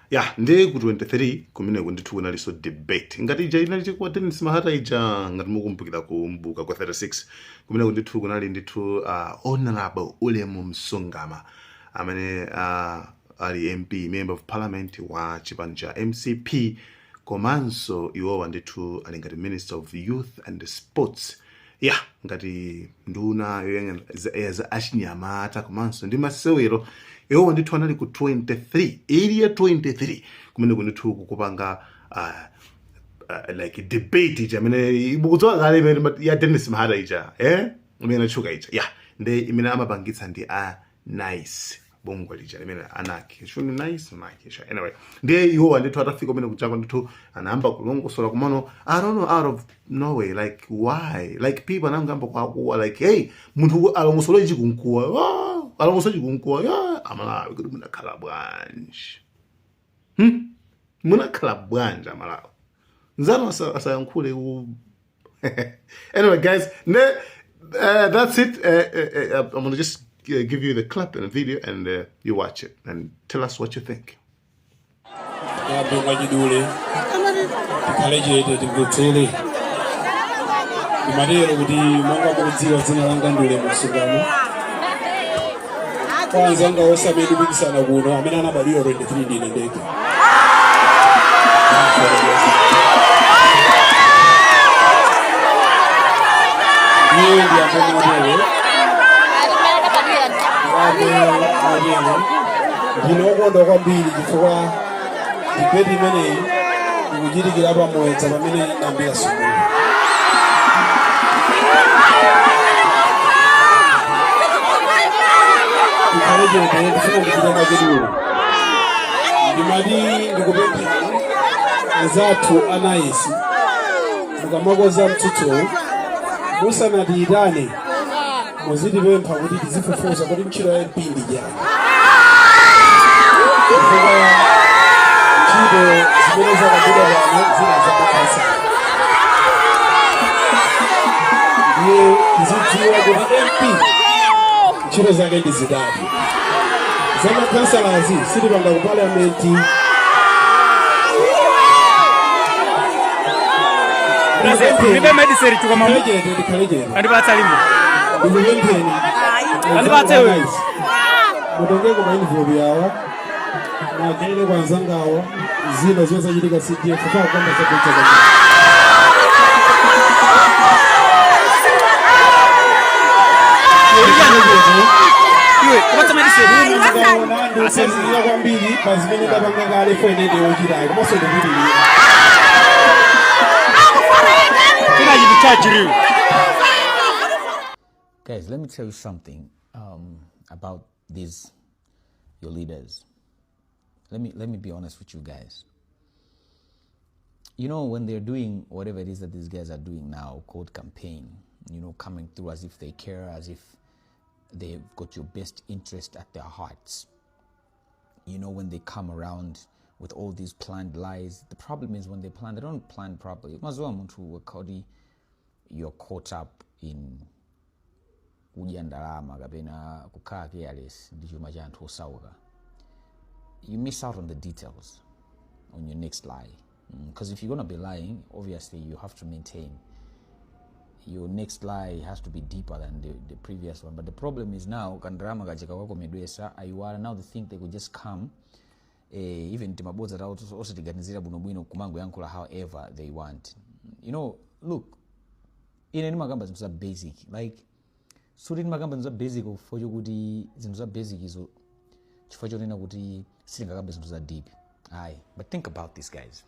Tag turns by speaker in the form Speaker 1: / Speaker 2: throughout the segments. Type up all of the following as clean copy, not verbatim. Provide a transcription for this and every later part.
Speaker 1: Ya, ndiye ku 23 kumeneko ndithu kunalinso debate ngati ija inali kwa Dennis Mahata ija, ngati mukumbukira, ku Mbuka kwa 36. Kumeneko ndithu kunali ndithu Honorable Ulemu Msungama amene ali MP, member of parliament wa chipani cha MCP, komanso iwowa ndithu ali ngati Minister of Youth and Sports, ya, ngati nduna yoyang'anira za achinyamata komanso ndi masewero. Iwowa ndithu anali ku 23, Area 23 kumene ndithu kukupanga like debate ija imene mukudziwa kale, imene ya Dennis Mahata ija, eh, imene inatchuka ija. Ya, ndi imene amapangitsa ndi a NICE, bungwe lija limene anaki shuni NICE naki sha. Anyway, ndiye iwowa ndithu atafika kumene kuchako ndithu anayamba kulongosola kumano. I don't know, out of nowhere, like, why? Like, people anangamba kwakuwa like, "Hey, munthu alongosola ichi kunkuwa, ah, alongosola ichi kunkuwa." Yeah, Amalawi, kuti munakhala bwanji? Munakhala bwanji, Amalawi? Nzanu asayankhule Anyway, guys, ne, that's it. I'm gonna just give you the clip and the video and you watch it and tell us what you think.
Speaker 2: Yambe mwachidule, tikhale chete, timvetsere. Ndimatero kuti monga mukudziwa, dzina langa ndi Ulemu Msungama. Kwa anzanga onse amene ndipikisana kuno, amene anabadwira 23 ndine ndekha. Ndiye ndiyambe motero, ndiyambe motero. Ndine wokondwa kwambiri chifukwa debate imeneyi ikuchitikira pa Moyedza pamene ndinayambira sukulu. Tikhale chete, ndifuna ndipite mwachidule. Ndimati ndikupempheni anzathu a NICE, mukamakonza mtsutsowu, musanatiyitane muzitipempha kuti tizifufuza kuti ntchito ya MP ndi chani, chifukwa ntchito zimene zakambidwa pano zina zamakhansala. Ndiye tizidziwa kuti MP ntchito zake ndi zitatu. Zamakhansalazi sitipanga ku parliament.
Speaker 3: Ndibe medicine chukoma.
Speaker 2: Tikhale chete, tikhale chete.
Speaker 3: Andipatsa limwe.
Speaker 2: Ndikupempheni.
Speaker 3: Andipatse wewe.
Speaker 2: Mutengeko ma envelope yawa, mwagawire kwa anzangawa. Zina zomwe zachitika CDF pakamba zabodza kwambiri.
Speaker 3: Iwe, kupatsa medicine.
Speaker 2: Mukaona ndikuphunzira kwambiri pa zimene ndapanga kale, fo ine ndiwochitayo komanso ndikupitirira.
Speaker 3: China chinthu chachiriwe.
Speaker 4: Guys, let me tell you something about these your leaders. Let me be honest with you guys. When they're doing whatever it is that these guys are doing now, called campaign, coming through as if they care, as if they've got your best interest at their hearts. When they come around with all these planned lies, the problem is when they plan, they don't plan properly. Mazuwa munthu wakodi, you're caught up in kudya ndalama kapena kukhala careless ndi chuma cha anthu osauka, you miss out on the details on your next lie, because if you're going to be lying, obviously you have to maintain your next lie has to be deeper than the previous one. But the problem is now kandalama kaja kawakomedwesa, ayiwala. Now they think they could just come, even timabodza tawo osatiganizira bwinobwino, kumangoyankhula however they want. Look, ine ndimakamba zinthu za basic, like suti ndimakamba zinthu za basic chifukwa chokuti zinthu za basic izo, chifukwa chonena kuti sitingakambe zinthu za deep, ayi. But think about this, guys.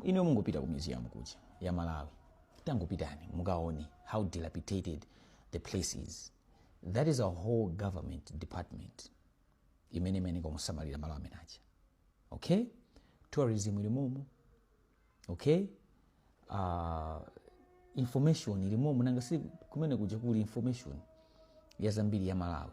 Speaker 4: Ine mungopita ku museum kuja ya Malawi, tangopitani mukaone how dilapidated the place is. That is a whole government department imene imayeneka kusamalira malo amene aja, okay? Tourism ilimomo, okay? Information ilimomo. Nanga si kumene kuja kuli information ya zambiri ya Malawi?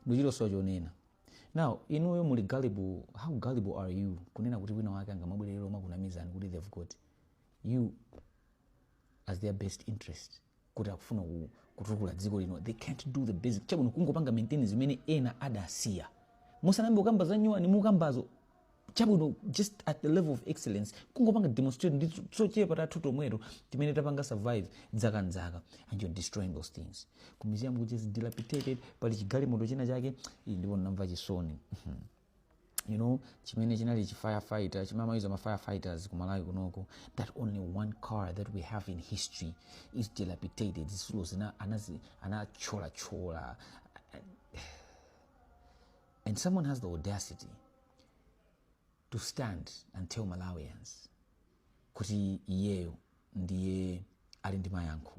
Speaker 4: Ndichilosowa chonena. Now inuyo muli gullible. How gullible are you kunena kuti wina wake angamabwerero makunamizani kuti they've got you as their best interest? Kuti akufuna kutukula dziko lino, they can't do the basic. Chabwino, kungopanga maintain zimene ena adasiya. Musanayambe kukamba za nyuwani mukambazo, chabwino, just at the level of excellence, kungopanga demonstrate ndi zochepa tathu tomweto timene tapanga survive dzaka ndzaka, and you're destroying those things. Ku museum which is dilapidated, pali chigalimoto china chake iyi, ndipo ndinamva chisoni, chimene chinali chi firefighter chimene amayuza ma firefighters ku Malawi kunoko, that only one car that we have in history is dilapidated. Zitsulo zina anathyolathyola, and someone has the audacity to stand and tell Malawians kuti iyeyo ndiye ali ndi mayankho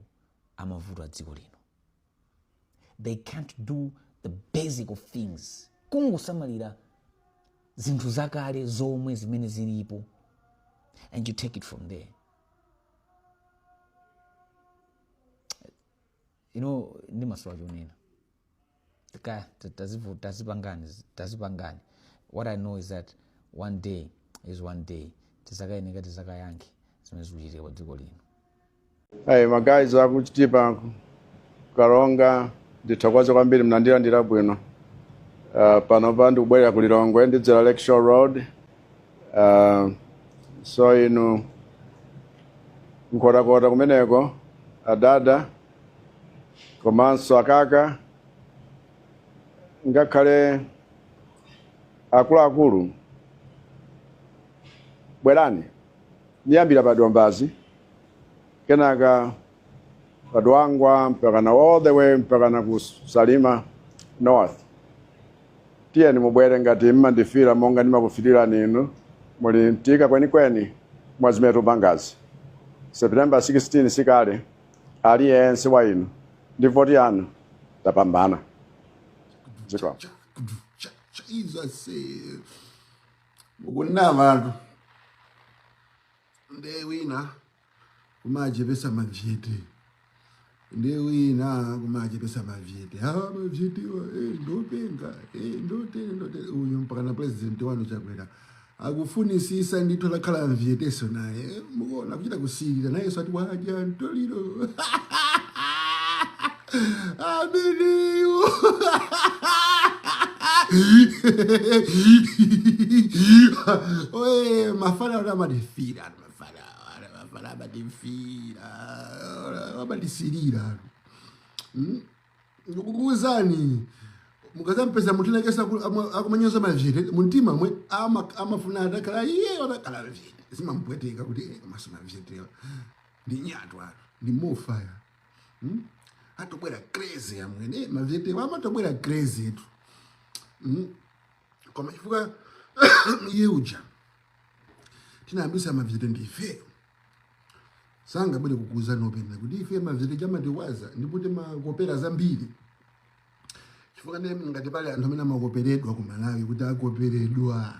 Speaker 4: amavuto a dziko lino. They can't do the basic of things, kungosamalira zinthu zakale zomwe zimene zilipo, and you take it from there. Ndimasowa chonena. Ka tazipangani, tazipangani. What I know is that one day is one day, tizakayeneka tizakayankhe zimene zikuchitika pa dziko lino.
Speaker 5: Hey, ma guys aku Chitipa, Karonga, ndithokoze kwambiri, mnandilandira bwino. Panopa ndikubwerera ku Lilongwe, ndidzera Lakeshore Road. So inu Nkhotakota kumeneko, adada komanso akaka, ngakhale akuluakulu, bwerani. Ndiyambira pa Dombazi, kenaka pa Dwangwa, mpakana all the way mpakana ku Salima North. Tiyeni mubwere ngati mmandifira monga ndimakufilirani inu, muli mtika kwenikweni mwa zimene tikupangazi. September 16 sikale, aliyense wa inu ndi voti yanu, tapambana. Zikomo.
Speaker 6: Jesus, mukunama anthu. Nde wina kumachepesa mavyete, nde wina kumachepesa mavyete, awa mavyetewa ndopenga, ndotere ndotere. Uyu mpaka na president wanu Chakwera akufunisisa ndithu atakhala mvyeteso naye. Mukuona kuchita kusilira nayenso ati wadya mtoliro ameniwo. Oye, mafana ati amatifira, mafana mafana amatifira, amatisilira. Ndikukuwuzani, mukazampeza munthu nakesa akumanyoza mavyete, mumtima mwe amafuna atakhala iye atakhala vyete. Zimampweteka kuti komanso mavyetewa ndi nyatwa, ndi mofaya. Atobwera crazy amwene, mavyetewa amatobwera crazy etu. Koma chifukwa iye uja tinayambisa mavyete ndife, sangabwere kukuuzani openly kuti ife mavyete chamatiwaza ndipo timakopera zambiri, chifukwa ndiye ngati pali anthu amene amakoperedwa ku Malawi, kuti akoperedwa,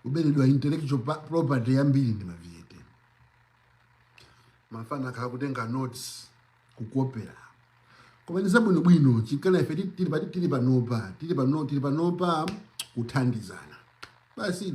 Speaker 6: kuberedwa intellectual property yambiri ndi mavyete. Mafana akhala kutenga notes, kukopera, koma ndi zabwinobwino. Chinkana ife tili panopa, tili pano, tili panopa kuthandizana basi.